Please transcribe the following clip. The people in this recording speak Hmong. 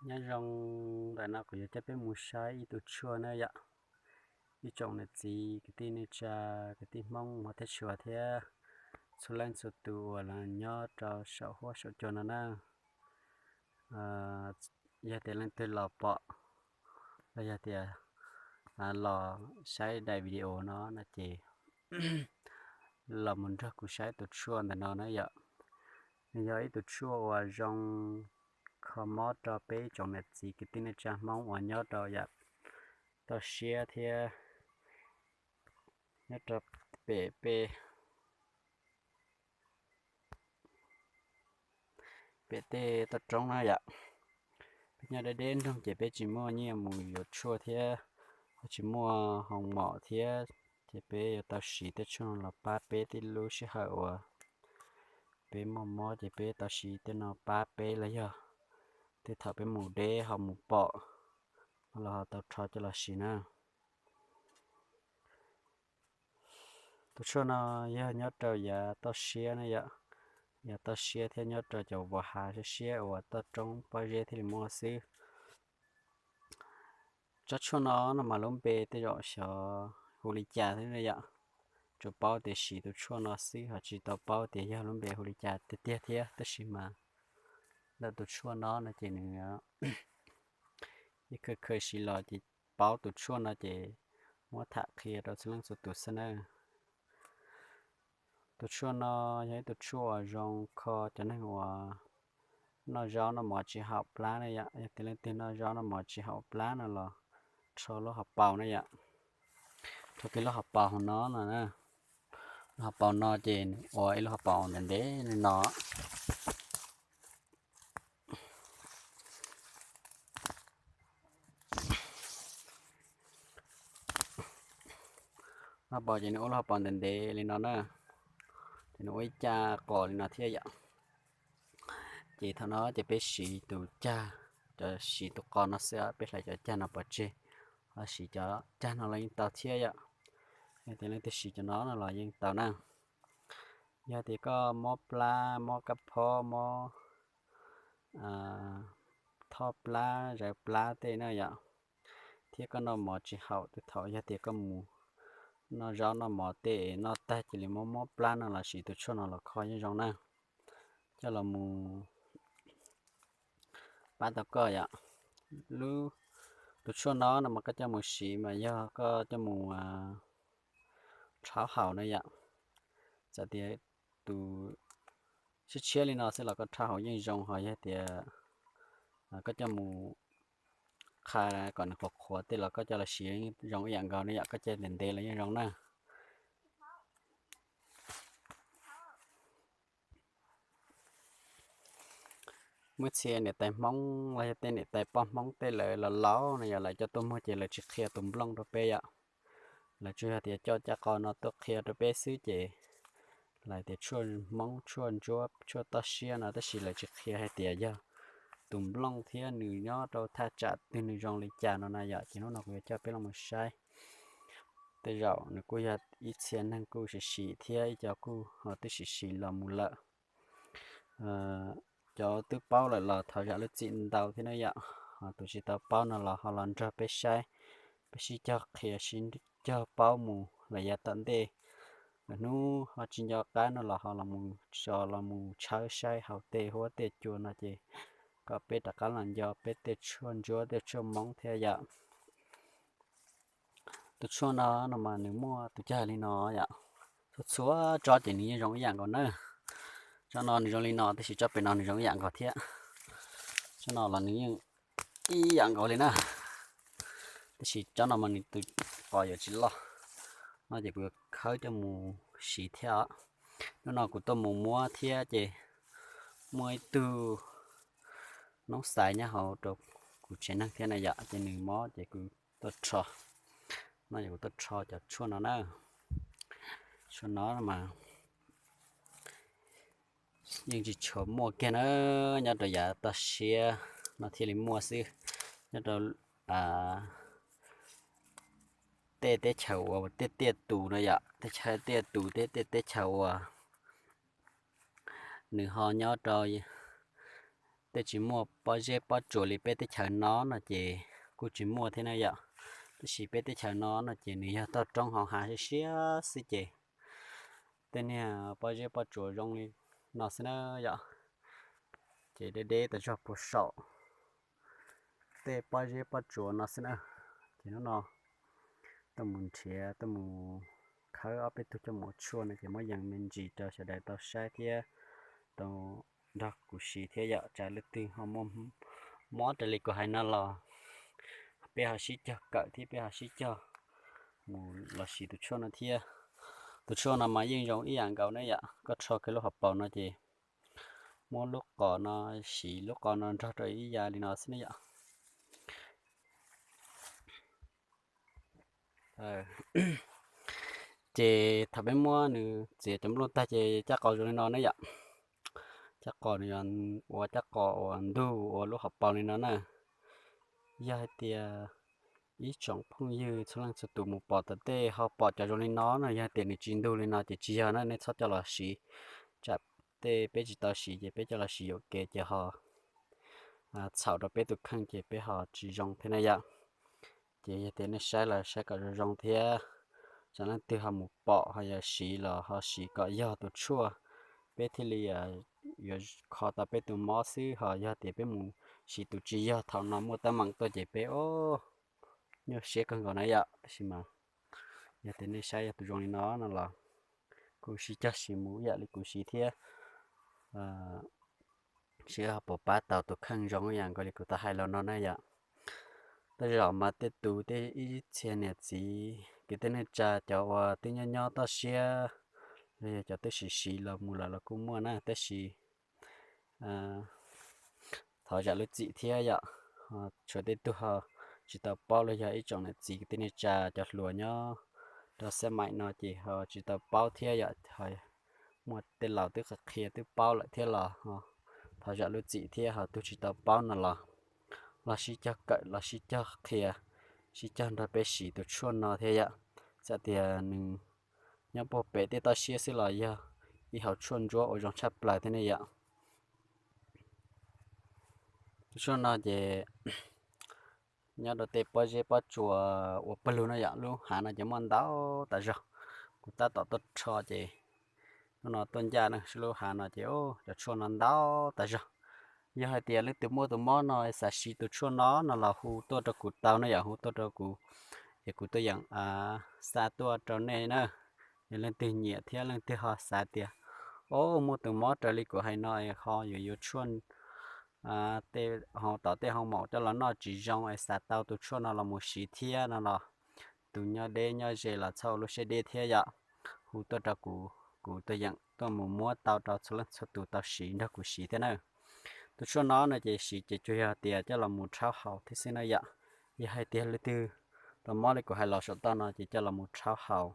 Nyob zoo, ntawm no kuv yuav coj peb mus saib ib tug tshuaj na yom. Ib tsoom niam txiv kwv tij neej tsa, kwv tij Hmoob hmov thiab tshua thiab txhua leej txhua tus uas los nyob rau saum huab saum cua no na. Yog tias leej twg los pom los yog tias los saib daim video no no ces los mus nrog kuv saib tus tshuaj ntawm no na yom. Nws yog ib tug tshuaj uas zoo kho mob rau peb ib tsoom niam txiv kwv tij neej tsa Hmoob uas nyob rau yam toj siab thiab nyob rau pem peb pem tej toj roob na yom. Peb nyob deb deb nroog ces peb tsis muaj nyiaj mus yuav tshuaj thiab ho tsis muaj hoo mom thiab, ces peb yuav tau siv tej tshuaj no los pab peb tej lub sij hawm uas peb muaj mob ces peb tau siv tej no pab peb los yog tej thaum peb mus deb ho mus pom no los ho tau rho coj los siv na. Tus tshuaj no yog nyob rau yav toj siab na yom, yav toj siab thiab nyob rau cov vas hav siab siab uas toj roob pob zeb thiaj li muaj xwb. Tsob tshuaj no no mas lub npe tej zaum xyov hu li cas thiab yom. Tsuas paub tias siv tus tshuaj no xwb ho tsis tau paub tias yog lub npe hu li cas tiag tiag thiab, tab sis mas ntawm tus tshuaj no no ces nws ib khawv khawv siv los ces paub tus tshuaj no ces muab tham qhia rau txhua leej txhua tus xwb na. Tus tshuaj no yog ib tus tshuaj uas zoo kho cov neeg uas noj zaub noj mov tsis haum plab na yom. Yog tias leej twg noj zaub noj mov tsis haum plab no los rho lub hauv paus na yom. Rho kiag lub hauv paus hauv no no, lub hauv paus no ces ua ib lub hauv paus ntev ntev li no. Lub hauv paus ces nws ua lub hauv paus ntev ntev li no na, ces nws ua ib cag qos li no thiab yom. Ces thaum no ces peb siv tus cag, cov siv tus qos no xwb, peb hlais cov cag no pov tseg, ho siv cov cag no los yeej tau thiab yom. Yog tias leej twg siv cov no no los yeej tau na. Yog tias koj mob plab, mob kab phob, mob thoj plab, zawv plab tej na yom, thiab koj noj mov tsis haum tej thaum, yog tias koj mus noj zaub noj mov tej noj tag cia li mob mob plab no los siv tus tshuaj no los kho yeej zoo na, coj los mus pab tau koj yom. Lub, tus tshuaj no no mas koj coj mus siv mas yog koj coj mus rhaub haus na yom. Txawm tias tus tshiab tshiab li no xwb los koj rhaub haus yeej zoo, ho yog tias koj coj mus qha kom nws qhuav qhuav tej los koj coj los siv zoo ib yam nkaus na yom, koj caij ntev ntev los yeej zoo na. Muaj txhia niam tais Hmoob los yog tej niam tais poj Hmoob tej lawv los laus no yom, lawv coj tuaj muag ces lawv tsis qhia tus nplooj rau peb yom. Lawv tsuas yog tias coj caj qos no tuaj qhia rau peb xwb ces lawv tias tshuaj Hmoob tshuaj ntsuab tshuaj toj siab no, tab sis lawv tsis qhia hais tias yog tus nplooj thiab nws nyob rau thaj tsam twg nws zoo li cas no na yom. Ces hnub no kuv yuav coj peb los mus saib. Tej zaum nws kuj yog ib txhia neeg kuj sim sim thiab ib co kuj ho twb sim sim los mus lawm. Cov twb paub lawm los thov zam lub txim ntau thiab na yom. Ho tus tsis tau paub no los ho los nrog peb saib, peb sib cog qhia sib cog paub mus los yav tom ntej. Lwm hnub ho tsis nco qab no los ho los mus tso los mus tshawb saib hauv tej huab tej cua no ces kom peb rov qab los nco peb tej tshuaj ntsuab tej tshuaj Hmoob thiab yom. Tus tshuaj no no mas nws muaj tus cag li no yom. Txhua txhua tsob ces nws yeej zoo ib yam nkaus na. Tsob no nws zoo li no, tab sis tsob pem no nws zoo ib yam nkaus thiab. Tsob no los nws yeej ib yam nkaus li na, tab sis tsob no mas nws tus qos yuav tsis loj. No ces kuv yuav khawb coj mus siv thiab os. Hnub no kuv tuaj mus muab thiab ces muaj ib tug noob xaiv nyob hauv rau kuv tsev neeg thiab na yom, ces nws mob ces kuv tuaj rho. No ces kuv tuaj rho cov tshuaj no na. Tshuaj no mas yeej tsis tshua muaj kiag na, nyob rau yav toj siab no thiaj li muaj xwb. Nyob rau tej teb chaws uas tiaj tiaj tus no yom, teb chaws tiaj tus thiab tej teb chaws uas nws ho nyob rau tej Tej tsis muaj pob zeb pob tsuas li peb teb chaws no no ces kuj tsis muaj thiab na yom. Tab sis peb teb chaws no no ces nws yog toj roob hauv hav siab siab xwb ces tej niag pob zeb pob tsuas zoo li no xwb na yom. Ces deb deb tas zog puag saum tej pob zeb pob tsuas no xwb na. Ces hnub no tuaj mus nrhiav tuaj mus khawb ob peb tug coj mus ua tshuaj no ces muab yees me ntsis rau sawv daws tau saib thiab tau nrog kuv siv thiab yom. Tsam leej twg ho muaj mob raws li kuv hais no los peb ho sib cog kawm thiab peb ho sib cog mus los siv tus tshuaj no thiab. Tus tshuaj no mas yeej zoo ib yam nkaus na yom, koj rho kiag lub hauv paus no ces muab lub qos no siv lub qos no nrog rau ib yam li no xwb na yom. Ces thaum peb muab nws txiav cov nplooj tag ces caj qos zoo li no na yom. Caj qos nws ua caj qos uas ntug ua lub hauv paus li no na. Yog hais tias ib tsoom phooj ywg txhua leej txhua tus mus pom tom tej ho pom cov zoo li no no, yog hais tias nws tsis ntug li no ces tsis yog na, nej txhob coj los siv. Tsam tej peb tsis tau siv ces peb coj los siv yuam kev ces ho txhaum rau peb tus kheej ces peb ho tsis zoo thiab na yom. Ces yog tias nej saib los saib kom zoo zoo thiab, tsam leej twg ho mus pom ho yog siv los ho siv kom yog tus tshuaj peb thiaj li yuav kho tau peb tus mob xwb, ho yog tias peb mus siv tus tsis yog thaum no muaj teeb meem tuaj ces peb nyuaj siab kawg nkaus na yom. Tab sis mas yog tias nej saib yog tus zoo li no no los kuj sib cog siv mus ib yam li kuv siv thiab, seb ho puas pab tau tus kheej zoo ib yam nkaus li kuv tau hais los no na yom. Tej zaum mas tej tus tej ib txhia niam txiv kwv tij neej tsa cov uas twb nyob nyob toj siab los yog cov twb siv siv los mus lawm los kuj muaj na, tab sis thov zam lub txim thiab yom. Tshuav tej tug ho tsis tau paub los yog ib tsoom niam txiv kwv tij neej tsa cov hluas nyob rau xab maim no ces ho tsis tau paub thiab yom. Muaj tej laus twb qhia twb paub lawm thiab los thov zam lub txim thiab, ho tus tsis tau paub no los los sib cog kawm los sib cog qhia, sib cog nrog peb siv tus tshuaj no thiab yom. Txawm tias nws nyob puag pem tej toj siab xwb los yog ib hauv tshuaj ntsuab uas zoo tshaj plaws thiab ne yom. Tus tshuaj no ces nyob rau tej pob zeb pob tsuas uas pawg lug no yom, lub hav no ces muaj ntau tas zog. Kuv tab tom tuaj rho ces hnub no tuaj ncaj na, lub hav no ces cov tshuaj no ntau tas zog. Yog hais tias leej twg muaj tus mob no xav siv tus tshuaj no no los hu tuaj rau kuv tau na yom, hu tuaj rau kuv es kuv tuaj yeem xa tuaj rau nej na. Yog leej twg nyiam thiab leej twg ho xav tias, o, muaj tus mob raws li kuv hais no ho yuav yuav tshuaj tej hauv tom tej hoo maum coj los noj tsis zoo es xav tau tus tshuaj no los mus siv thiab no los tus nyob deb nyob ze los txhob ua lub siab deb thiab yom. Hu tuaj rau kuv, kuv tuaj yeem tuaj mus muab tau rau txhua leej txhua tus tau siv nrog kuv siv thiab na. Tus tshuaj no no ces siv ces tsuas yog tias coj los mus rhaub haus thiab xwb na yom. Yog hais tias leej twg tau mob li kuv hais los saum toj no ces coj los mus rhaub haus,